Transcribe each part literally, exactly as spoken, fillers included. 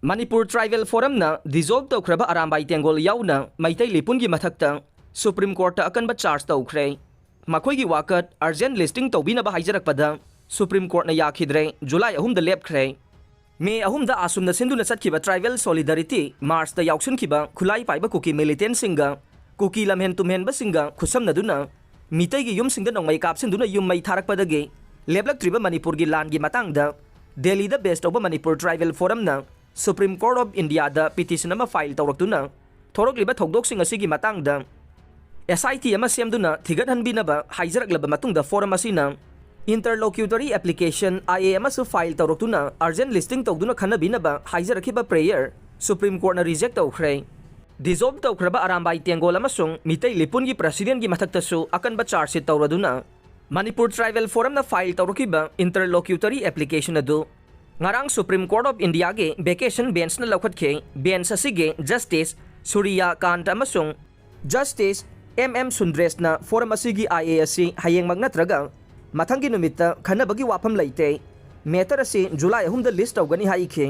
Manipur tribal ꯐꯣꯔꯝꯅ ꯗꯤꯖꯣꯜꯕ ꯇꯧꯈ꯭ꯔꯕ ꯑꯔꯥꯝꯕꯥꯏ ꯇꯦꯡꯒꯣꯜ ꯌꯥꯎꯅ ꯃꯩꯇꯩ ꯂꯤꯄꯨꯟꯒꯤ ꯃꯊꯛꯇ ꯁꯨꯄ꯭ꯔꯤꯝ ꯀꯣꯔꯠꯇ ꯑꯀꯟꯕ ꯆꯥꯔꯖ ꯇꯧꯈ꯭ꯔꯦ꯫ ꯃꯈꯣꯏꯒꯤ ꯋꯥꯀꯠ ꯑꯔꯖꯦꯟ ꯂꯤꯁꯇꯤꯡ ꯇꯧꯕꯤꯅꯕ ꯍꯥꯏꯖꯔꯛꯄꯗ ꯁꯨꯄ꯭ꯔꯤꯝ ꯀꯣꯔꯠꯅ ꯌꯥꯈꯤꯗ꯭ꯔꯦ, ꯖꯨꯂꯥꯏ ꯑꯍꯨꯝꯗ ꯂꯦꯞꯈ꯭ꯔꯦ꯫ ꯃꯦ ꯑꯍꯨꯝꯗ ꯑꯁꯨꯝꯅ ꯁꯤꯟꯗꯨꯅ ꯆꯠꯈꯤꯕ ꯇ꯭ꯔꯥꯏꯕꯦꯜ ꯁꯣꯂꯤꯗꯥꯔꯤꯇꯤ ꯃꯥꯔꯆꯇ ꯌꯥꯎꯁꯤꯟꯈꯤꯕ ꯈꯨꯠꯂꯥꯏ ꯄꯥꯏꯕ ꯀꯨꯀꯤ ꯃꯤꯂꯤꯇꯦꯟꯁꯤꯡꯒ ꯀꯨꯀꯤ ꯂꯝꯍꯦꯟ ꯇꯨꯝꯍꯦꯟꯕꯁꯤꯡꯒ ꯈꯨꯠꯁꯝꯅꯗꯨꯅ ꯃꯤꯇꯩꯒꯤ ꯌꯨꯝꯁꯤꯡꯗ ꯅꯣꯡꯃꯩ ꯀꯥꯞꯁꯤꯟꯗꯨꯅ ꯌꯨꯝ ꯃꯩ ꯊꯥꯔꯛꯄꯗꯒꯤ ꯂꯦꯞꯂꯛꯇ꯭ꯔꯤꯕ ꯃꯅꯤꯄꯨꯔꯒꯤ ꯂꯥꯟꯒꯤ ꯃꯇꯥꯡꯗ ꯗꯦꯜꯂꯤꯗ ꯕꯦꯁ ꯇꯧꯕ ꯃꯅꯤꯄꯨꯔ ꯇ꯭ꯔꯥꯏꯕꯦꯜ ꯐꯣꯔꯝꯅ ꯁꯨꯄ꯭ꯔꯤꯝ ꯀꯣꯔꯠ ꯑꯣꯐ ꯏꯟꯗꯤꯌꯥꯗ ꯄꯤꯇꯤꯁꯟ ꯑꯃ ꯐꯥꯏꯜ ꯇꯧꯔꯛꯇꯨꯅ ꯊꯣꯔꯛꯂꯤꯕ ꯊꯧꯗꯣꯛꯁꯤꯡ ꯑꯁꯤꯒꯤ ꯃꯇꯥꯡꯗ ꯑꯦꯁ ꯑꯥꯏ ꯇꯤ ꯑꯃ ꯁꯦꯝꯗꯨꯅ ꯊꯤꯒꯠꯍꯟꯕꯤꯅꯕ ꯍꯥꯏꯖꯔꯛꯂꯕ ꯃꯇꯨꯡꯗ ꯐꯣꯔꯝ ꯑꯁꯤꯅ ꯏꯟꯇꯔꯂꯣꯀ꯭ꯌꯨꯇꯔꯤ ꯑꯦꯄ꯭ꯂꯤꯀꯦꯁꯟ, ꯑꯥꯏ ꯑꯦ, ꯑꯃꯁꯨ ꯐꯥꯏꯜ ꯇꯧꯔꯛꯇꯨꯅ ꯑꯔꯖꯦꯟ ꯂꯤꯁꯇꯤꯡ ꯇꯧꯗꯨꯅ ꯈꯟꯅꯕꯤꯅꯕ ꯍꯥꯏꯖꯔꯛꯈꯤꯕ ꯄ꯭ꯔꯦꯌꯔ ꯁꯨꯄ꯭ꯔꯤꯝ ꯀꯣꯔꯠꯅ ꯔꯤꯖꯦꯛ ꯇꯧꯈ꯭ꯔꯦ꯫ ꯗꯤꯖꯣꯜꯕ ꯇꯧꯈ꯭ꯔꯕ ꯑꯔꯥꯝꯕꯥꯏ ꯇꯦꯡꯒꯣꯜ ꯑꯃꯁꯨꯡ ꯃꯤꯇꯩ ꯂꯤꯄꯨꯟꯒꯤ ꯄ꯭ꯔꯁꯤꯗꯦꯟꯒꯤ ꯃꯊꯛꯇꯁꯨ ꯑꯀꯟꯕ ꯆꯥꯔꯖꯁꯤꯠ ꯇꯧꯔꯗꯨꯅ ꯃꯅꯤꯄꯨꯔ ꯇ꯭ꯔꯥꯏꯕꯦꯜ ꯐꯣꯔꯝꯅ ꯐꯥꯏꯜ ꯇꯧꯔꯛꯈꯤꯕ ꯏꯟꯇꯔꯂꯣꯀ꯭ꯌꯨꯇꯔꯤ ꯑꯦꯄ꯭ꯂꯤꯀꯦꯁꯟ ꯑꯗꯨ ꯉꯔꯥꯡ ꯁꯨꯄ꯭ꯔꯤꯝ ꯀꯣꯔꯠ ꯑꯣꯐ ꯏꯟꯗꯤꯌꯥꯒꯤ ꯚꯦꯀꯦꯁꯟ ꯕꯦꯟꯁꯅ ꯂꯧꯈꯠꯈꯤ꯫ ꯕꯦꯟꯁ ꯑꯁꯤꯒꯤ ꯖꯁꯇꯤꯁ ꯁꯨꯔꯤꯌꯥ ꯀꯥꯟꯇ ꯑꯃꯁꯨꯡ ꯖꯁꯇꯤꯁ ꯑꯦꯝ ꯑꯦꯝ ꯁꯨꯟꯗ꯭ꯔꯦꯁꯅ ꯐꯣꯔꯝ ꯑꯁꯤꯒꯤ ꯑꯥꯏ ꯑꯦ ꯑꯁꯤ ꯍꯌꯦꯡꯃꯛ ꯅꯠꯇ꯭ꯔꯒ ꯃꯊꯪꯒꯤ ꯅꯨꯃꯤꯠꯇ ꯈꯟꯅꯕꯒꯤ ꯋꯥꯐꯝ ꯂꯩꯇꯦ꯫ ꯃꯦꯇꯔ ꯑꯁꯤ ꯖꯨꯂꯥꯏ ꯑꯍꯨꯝꯗ ꯂꯤꯁ ꯇꯧꯒꯅꯤ ꯍꯥꯏꯈꯤ꯫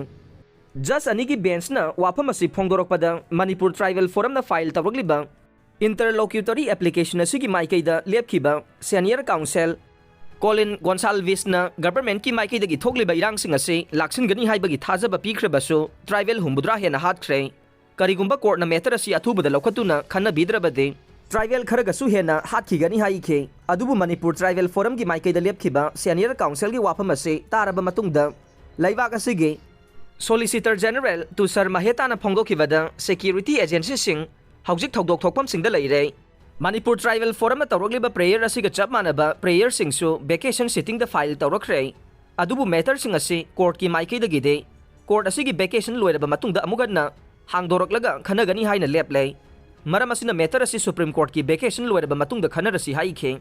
ꯖꯁ ꯑꯅꯤꯒꯤ ꯕꯦꯟꯁꯅ ꯋꯥꯐꯝ ꯑꯁꯤ ꯐꯣꯡꯗꯣꯔꯛꯄꯗ ꯃꯅꯤꯄꯨꯔ ꯇ꯭ꯔꯥꯏꯕꯦꯜ ꯐꯣꯔꯝꯅ ꯐꯥꯏꯜ ꯇꯧꯔꯛꯂꯤꯕ ꯏꯟꯇꯔꯂꯣꯀ꯭ꯌꯨꯇꯔꯤ ꯑꯦꯄ꯭ꯂꯤꯀꯦꯁꯟ ꯑꯁꯤꯒꯤ ꯃꯥꯏꯀꯩꯗ ꯂꯦꯞꯈꯤꯕ ꯁꯦꯅꯤꯌꯔ ꯀꯥꯎꯟꯁꯦꯜ ꯀꯣꯂꯤꯟ ꯒꯣꯟꯁꯥꯜꯚꯤꯁꯅ ꯒꯚꯔꯟꯃꯦꯟꯠꯀꯤ ꯃꯥꯏꯀꯩꯗꯒꯤ ꯊꯣꯛꯂꯤꯕ ꯏꯔꯥꯡꯁꯤꯡ ꯑꯁꯤ ꯂꯥꯛꯁꯤꯟꯒꯅꯤ ꯍꯥꯏꯕꯒꯤ ꯊꯥꯖꯕ ꯄꯤꯈ꯭ꯔꯕꯁꯨ ꯇ꯭ꯔꯥꯏꯕꯦꯜ ꯍꯨꯝꯐꯨꯇꯔꯥ ꯍꯦꯟꯅ ꯍꯥꯠꯈ꯭ꯔꯦ꯫ ꯀꯔꯤꯒꯨꯝꯕ ꯀꯣꯔꯠꯅ ꯃꯦꯇꯔ ꯑꯁꯤ ꯑꯊꯨꯕꯗ ꯂꯧꯈꯠꯇꯨꯅ ꯈꯟꯅꯕꯤꯗ꯭ꯔꯕꯗꯤ ꯇ꯭ꯔꯥꯏꯕꯦꯜ ꯈꯔꯒꯁꯨ ꯍꯦꯟꯅ ꯍꯥꯠꯈꯤꯒꯅꯤ ꯍꯥꯏꯈꯤ꯫ ꯑꯗꯨꯕꯨ ꯃꯅꯤꯄꯨꯔ ꯇ꯭ꯔꯥꯏꯕꯦꯜ ꯐꯣꯔꯝꯒꯤ ꯃꯥꯏꯀꯩꯗ ꯂꯦꯞꯈꯤꯕ ꯁꯦꯅꯤꯌꯔ ꯀꯥꯎꯟꯁꯦꯜꯒꯤ ꯋꯥꯐꯝ ꯑꯁꯤ ꯇꯥꯔꯕ ꯃꯇꯨꯡꯗ ꯂꯩꯕꯥꯛ ꯑꯁꯤꯒꯤ ꯁꯣꯂꯤꯁꯤꯇꯔ ꯖꯦꯅꯔꯦꯜ ꯇꯨꯁꯥꯔ ꯃꯍꯦꯇꯥꯅ ꯐꯣꯡꯗꯣꯛꯈꯤꯕꯗ ꯁꯦꯀ꯭ꯌꯨꯔꯤꯇꯤ ꯑꯦꯖꯦꯟꯁꯤꯁꯤꯡ ꯍꯧꯖꯤꯛ ꯊꯧꯗꯣꯛ ꯊꯣꯛꯐꯝꯁꯤꯡꯗ ꯂꯩꯔꯦ꯫ ꯃꯅꯤꯄꯨꯔ ꯇ꯭ꯔꯥꯏꯕꯦꯜ ꯐꯣꯔꯝꯅ ꯇꯧꯔꯛꯂꯤꯕ ꯄ꯭ꯔꯦꯌꯔ ꯑꯁꯤꯒ ꯆꯞ ꯃꯥꯟꯅꯕ ꯄ꯭ꯔꯦꯌꯔꯁꯤꯡꯁꯨ ꯚꯦꯀꯦꯁꯟ ꯁꯤꯇꯤꯡꯗ ꯐꯥꯏꯜ ꯇꯧꯔꯛꯈ꯭ꯔꯦ꯫ ꯑꯗꯨꯕꯨ ꯃꯦꯇꯔꯁꯤꯡ ꯑꯁꯤ ꯀꯣꯔꯠꯀꯤ ꯃꯥꯏꯀꯩꯗꯒꯤꯗꯤ ꯀꯣꯔꯠ ꯑꯁꯤꯒꯤ ꯚꯦꯀꯦꯁꯟ ꯂꯣꯏꯔꯕ ꯃꯇꯨꯡꯗ ꯑꯃꯨꯛ ꯍꯟꯅ ꯍꯥꯡꯗꯣꯔꯛꯂꯒ ꯈꯟꯅꯒꯅꯤ ꯍꯥꯏꯅ ꯂꯦꯞꯂꯦ꯫ ꯃꯔꯝ ꯑꯁꯤꯅ ꯃꯦꯇꯔ ꯑꯁꯤ ꯁꯨꯄ꯭ꯔꯤꯝ ꯀꯣꯔꯠꯀꯤ ꯚꯦꯀꯦꯁꯟ ꯂꯣꯏꯔꯕ ꯃꯇꯨꯡꯗ ꯈꯟꯅꯔꯁꯤ ꯍꯥꯏꯈꯤ꯫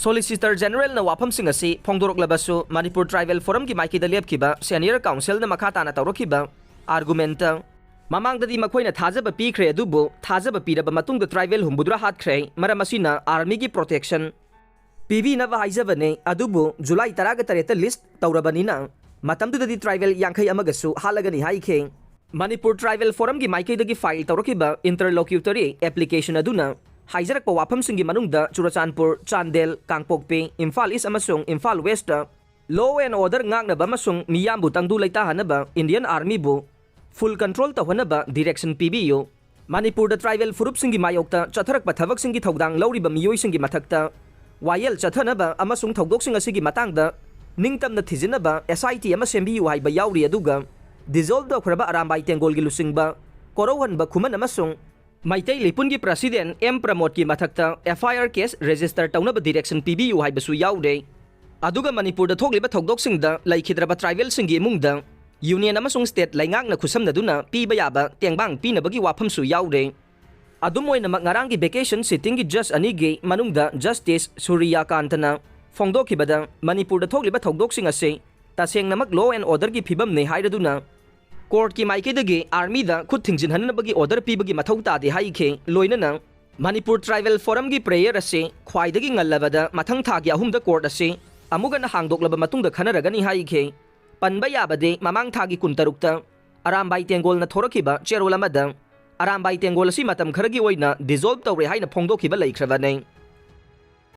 ꯁꯣꯂꯤꯁꯤꯇꯔ ꯖꯦꯅꯔꯦꯜꯅ ꯋꯥꯐꯝꯁꯤꯡ ꯑꯁꯤ ꯐꯣꯡꯗꯣꯔꯛꯂꯕꯁꯨ ꯃꯅꯤꯄꯨꯔ ꯇ꯭ꯔꯥꯏꯕꯦꯜ ꯐꯣꯔꯝꯒꯤ ꯃꯥꯏꯀꯩꯗ ꯂꯦꯞꯈꯤꯕ ꯁꯦꯅꯤꯌꯔ ꯀꯥꯎꯟꯁꯤꯜꯅ ꯃꯈꯥ ꯇꯥꯅ ꯇꯧꯔꯛꯈꯤꯕ ꯑꯥꯔꯒꯨꯃꯦꯟꯠꯇ ꯃꯃꯥꯡꯗꯗꯤ ꯃꯈꯣꯏꯅ ꯊꯥꯖꯕ ꯄꯤꯈ꯭ꯔꯦ, ꯑꯗꯨꯕꯨ ꯊꯥꯖꯕ ꯄꯤꯔꯕ ꯃꯇꯨꯡꯗ ꯇ꯭ꯔꯥꯏꯕꯦꯜ ꯍꯨꯝꯐꯨꯇꯔꯥ ꯍꯥꯠꯈ꯭ꯔꯦ꯫ ꯃꯔꯝ ꯑꯁꯤꯅ ꯑꯥꯔꯃꯤꯒꯤ ꯄ꯭ꯔꯣꯇꯦꯛꯁꯟ ꯄꯤꯕꯤꯅꯕ ꯍꯥꯏꯖꯕꯅꯦ, ꯑꯗꯨꯕꯨ ꯖꯨꯂꯥꯏ ꯇꯔꯥꯒ ꯇꯔꯦꯠꯇ ꯂꯤꯁ ꯇꯧꯔꯕꯅꯤꯅ ꯃꯇꯝꯗꯨꯗꯗꯤ ꯇ꯭ꯔꯥꯏꯕꯦꯜ ꯌꯥꯡꯈꯩ ꯑꯃꯒꯁꯨ ꯍꯥꯠꯂꯒꯅꯤ ꯍꯥꯏꯈꯤ꯫ ꯃꯅꯤꯄꯨꯔ ꯇ꯭ꯔꯥꯏꯕꯦꯜ ꯐꯣꯔꯝꯒꯤ ꯃꯥꯏꯀꯩꯗꯒꯤ ꯐꯥꯏꯜ ꯇꯧꯔꯛꯈꯤꯕ ꯏꯟꯇꯔꯂꯣꯀ꯭ꯌꯨꯇꯔꯤ ꯑꯦꯄ꯭ꯂꯤꯀꯦꯁꯟ ꯑꯗꯨꯅ ꯍꯥꯏꯖꯔꯛꯄ ꯋꯥꯐꯝꯁꯤꯡꯒꯤ ꯃꯅꯨꯡꯗ ꯆꯨꯔꯆꯥꯟꯄꯨꯔ, ꯆꯥꯟꯗꯦꯜ, ꯀꯥꯡꯄꯣꯛꯄꯤ, ꯏꯝꯐꯥꯜ ꯏꯁ ꯑꯃꯁꯨꯡ Imphal west law and order ꯉꯥꯛꯅꯕ ꯑꯃꯁꯨꯡ ꯃꯤꯌꯥꯝꯕꯨ ꯇꯪꯗꯨ ꯂꯩꯇꯥꯍꯟꯅꯕ Indian Armyꯕꯨ full control ꯇꯧꯍꯟꯅꯕ direction ꯄꯤꯕꯤꯌꯨ꯫ ꯃꯅꯤꯄꯨꯔꯗ ꯇ꯭ꯔꯥꯏꯕꯦꯜ ꯐꯨꯔꯨꯞꯁꯤꯡꯒꯤ ꯃꯥꯌꯣꯛꯇ ꯆꯠꯊꯔꯛꯄ ꯊꯕꯛꯁꯤꯡꯒꯤ ꯊꯧꯗꯥꯡ ꯂꯧꯔꯤꯕ ꯃꯤꯑꯣꯏꯁꯤꯡꯒꯤ ꯃꯊꯛꯇ ꯋꯥꯌꯦꯜ ꯆꯠꯊꯅꯕ ꯑꯃꯁꯨꯡ ꯊꯧꯗꯣꯛꯁꯤꯡ ꯑꯁꯤꯒꯤ ꯃꯇꯥꯡꯗ ꯅꯤꯡꯇꯝꯅ ꯊꯤꯖꯤꯟꯅꯕ S I T ꯑꯃ ꯁꯦꯝꯕꯤꯌꯨ ꯍꯥꯏꯕ ꯌꯥꯎꯔꯤ, ꯑꯗꯨꯒ dissolve ꯇꯧꯈ꯭ꯔꯕ ꯑꯔꯥꯝꯕꯥꯏ ꯇꯦꯡꯒꯣꯜꯒꯤ ꯂꯨꯆꯤꯡꯕ ꯀꯣꯔꯧꯍꯟꯕ ꯈꯨꯃꯟ ꯑꯃꯁꯨꯡ ꯃꯩꯇꯩ ꯂꯩꯄꯨꯟꯒꯤ president M ꯄ꯭ꯔꯃꯣꯗꯀꯤ ꯃꯊꯛꯇ F I R case register ꯇꯧꯅꯕ direction ꯄꯤꯕꯤꯌꯨ ꯍꯥꯏꯕꯁꯨ ꯌꯥꯎꯔꯦ꯫ ꯑꯗꯨꯒ ꯃꯅꯤꯄꯨꯔꯗ ꯊꯣꯛꯂꯤꯕ ꯊꯧꯗꯣꯛꯁꯤꯡꯗ ꯂꯩꯈꯤꯗ꯭ꯔꯕ ꯇ꯭ꯔꯥꯏꯕꯦꯜꯁꯤꯡꯒꯤ ꯏꯃꯨꯡꯗ ꯌꯨꯅꯤꯌꯟ ꯑꯃꯁꯨꯡ ꯁ꯭ꯇꯦꯠ ꯂꯩꯉꯥꯛꯅ ꯈꯨꯠꯁꯝꯅꯗꯨꯅ ꯄꯤꯕ ꯌꯥꯕ ꯇꯦꯡꯕꯥꯡ ꯄꯤꯅꯕꯒꯤ ꯋꯥꯐꯝꯁꯨ ꯌꯥꯎꯔꯦ꯫ ꯑꯗꯨꯝ ꯑꯣꯏꯅꯃꯛ, ꯉꯔꯥꯡꯒꯤ vacation sittingꯒꯤ ꯖꯖ ꯑꯅꯤꯒꯤ ꯃꯅꯨꯡꯗ ꯖꯁꯇꯤꯁ ꯁꯨꯔꯤꯌꯥꯀꯥꯟꯇꯅ ꯐꯣꯡꯗꯣꯛꯈꯤꯕꯗ ꯃꯅꯤꯄꯨꯔꯗ ꯊꯣꯛꯂꯤꯕ ꯊꯧꯗꯣꯛꯁꯤꯡ ꯑꯁꯤ ꯇꯁꯦꯡꯅꯃꯛ law and orderꯒꯤ ꯐꯤꯕꯝꯅꯤ ꯍꯥꯏꯔꯗꯨꯅ ꯀꯣꯔꯠꯀꯤ ꯃꯥꯏꯀꯩꯗꯒꯤ ꯑꯥꯔꯃꯤꯗ ꯈꯨꯠ ꯊꯤꯡꯖꯤꯟꯍꯟꯅꯕꯒꯤ ꯑꯣꯔꯗꯔ ꯄꯤꯕꯒꯤ ꯃꯊꯧ ꯇꯥꯗꯦ ꯍꯥꯏꯈꯤ꯫ ꯂꯣꯏꯅꯅ ꯃꯅꯤꯄꯨꯔ ꯇ꯭ꯔꯥꯏꯕꯦꯜ ꯐꯣꯔꯝꯒꯤ prayer ꯑꯁꯤ ꯈ꯭ꯋꯥꯏꯗꯒꯤ ꯉꯜꯂꯕꯗ ꯃꯊꯪ ꯊꯥꯒꯤ ꯑꯍꯨꯝꯗ ꯀꯣꯔꯠ ꯑꯁꯤ ꯑꯃꯨꯛ ꯍꯟꯅ ꯍꯥꯡꯗꯣꯛꯂꯕ ꯃꯇꯨꯡꯗ ꯈꯟꯅꯔꯒꯅꯤ ꯍꯥꯏꯈꯤ꯫ ꯄꯟꯕ ꯌꯥꯕꯗꯤ, ꯃꯃꯥꯡ ꯊꯥꯒꯤ ꯀꯨꯟꯇꯔꯨꯛꯇ ꯑꯔꯥꯝꯕꯥꯏ ꯇꯦꯡꯒꯣꯜꯅ ꯊꯣꯔꯛꯈꯤꯕ ꯆꯦꯔꯣꯜ ꯑꯃꯗ ꯑꯔꯥꯝꯕꯥꯏ ꯇꯦꯡꯒꯣꯜ ꯑꯁꯤ ꯃꯇꯝ ꯈꯔꯒꯤ ꯑꯣꯏꯅ dissolve ꯇꯧꯔꯦ ꯍꯥꯏꯅ ꯐꯣꯡꯗꯣꯛꯈꯤꯕ ꯂꯩꯈ꯭ꯔꯕꯅꯤ꯫